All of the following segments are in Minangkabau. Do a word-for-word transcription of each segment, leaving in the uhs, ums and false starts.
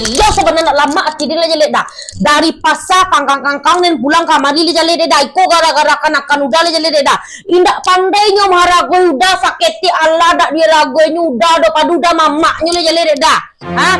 Iyo, sabananyo lamak ati den lai jaleh dah. Dari pasa kangkang-kangkang den pulang kamari lai jaleh deh dah. Iko gara-gara kanakan Uda lai jaleh deh dah. Indak pandai nyo maharagoi Uda, saketek alah dak diharagoi nyo Uda doh, pado Uda mamaknyo lai jaleh deh dah. Ha?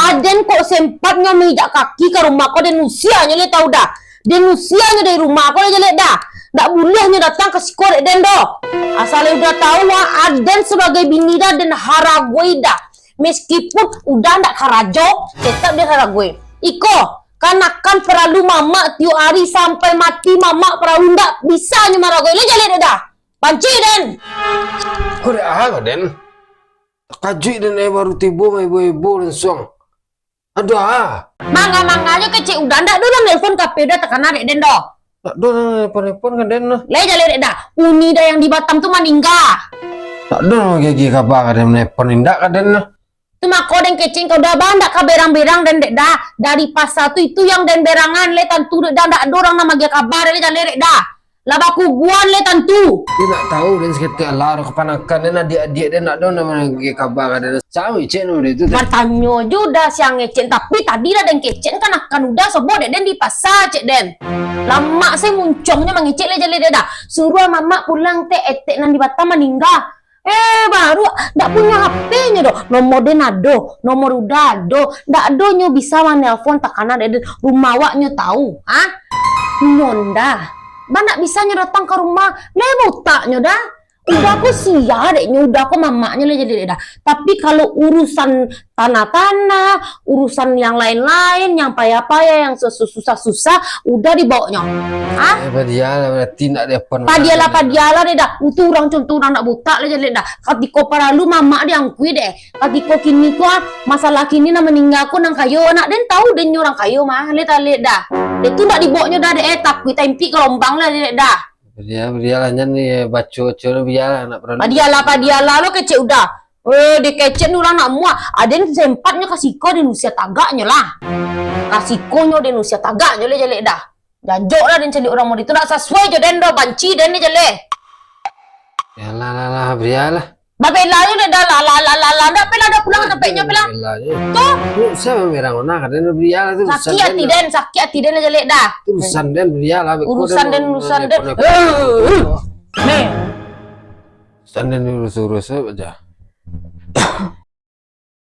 Aden kok sempat nyo maijak kaki ka rumah ko, den usia nyo lai tau dah. Den usia nyo dari rumah ko lai jaleh dah. Dak buliah nyo datang ka siko dek den doh. Asal Uda tau, ha, aden sabagai bini dah den haragoi dah. Meskipun Uda ndak karajo, tetap den haragoi. Iko, kanakan paralu mamak tiok ari sampai mati, mamak paralu ndak bisa nyo maragoi. Lai jaleh deh dah. Banci den. Kok dek ah, kok den? Takajuik den, eh, baru tibo maibo-ibo lansuang. Aduh ah. Manga-manga jo kecek Uda, ndak ado urang nelpon ka P Uda takana dek den doh. Ndak ado nan nelpon-nelpon ka den lah. Lai jaleh dek dah. Uni dah yang di Batam tu maningga. Ndak ado nan magi-agi kaba ka den, nelpon indak ka den lah. Tu mako den kecek ka Uda, bah, ndak ka berang-berang den dek dah. Dari pasa tu itu yang den berangan lai tantu dek dah, ndak ado urang nan magi kaba lai jaleh dek dah. Lah bakubuan lai tantu. Dia ndak tau den saketek alah, ado kapanakan den, adiak-adiak den ndak ado nan magi kaba ka den. Sia ngecek namo dia tu tadi? Batanyo jo Uda sia ngecek, tapi tadi lah den kecek kanakan Uda sobo dek den di pasa, cek den. Lamak se muncuangnyo mangecek lai jaleh deh dah. Suruah mamak pulang, teh etek nan di Batam maningga. Eh, baru ndak punyo H P-nyo doh. Nomor den ado, nomor Uda ado. Ndak ado nyo bisa manelpon takana dek den. Rumah awak nyo tau, ha? Nyo ndak. Bah ndak bisa nyo datang ka rumah. Lai butaknyo dah. Uda ko sia dek nyo, Uda ko mamaknyo lai jaleh dek dah. Tapi kalau urusan tanah-tanah, urusan yang lain-lain, yang payah-payah, yang susah-susah, Uda dibaoknyo. Ha? Eh, padialah, berarti ndak ada apa. Padialah, padialah deh dah. Itu urang contoh urang ndak butak lai jaleh dah. Katiko paralu mamak diangkui deh. Katiko kini ko, ah, masalah kini nan maningga ko nan kayo, anak den tau den nyo urang kayo mah, lai jaleh dah. Deh tu ndak dibaoknyo dah deh, eh, takuik taimpik ka lombang lai jaleh dah. Padialah, padialah, nyan ni baco-baco tu bialah, ndak paralu. Padialah, padialah lo kecek Uda. Eh, dikecek ni urang nak muak. Aden sempatnyo ka siko den usia tagaknyo lah. Ka sikonyo den usia tagaknyo lai jaleh dah. Jajok lah den caliak urang model tu, ndak sasuai jo den doh, banci den ni jaleh. Yalah, lah, lah, bialah. Babela jo dek dah, lah, lah, lah, lah, lah, ndak payah dah pulang tampeknyo, payah lah. Bela je. Tu. Lu usah mamerang ona, ka den bialah tu urusan den. Sakik ati den, sakik ati den jaleh dah. Urusan den bialah, beko urusan den, urusan den. Eh, eh, eh. Nih. Urusan den urus-urus aja.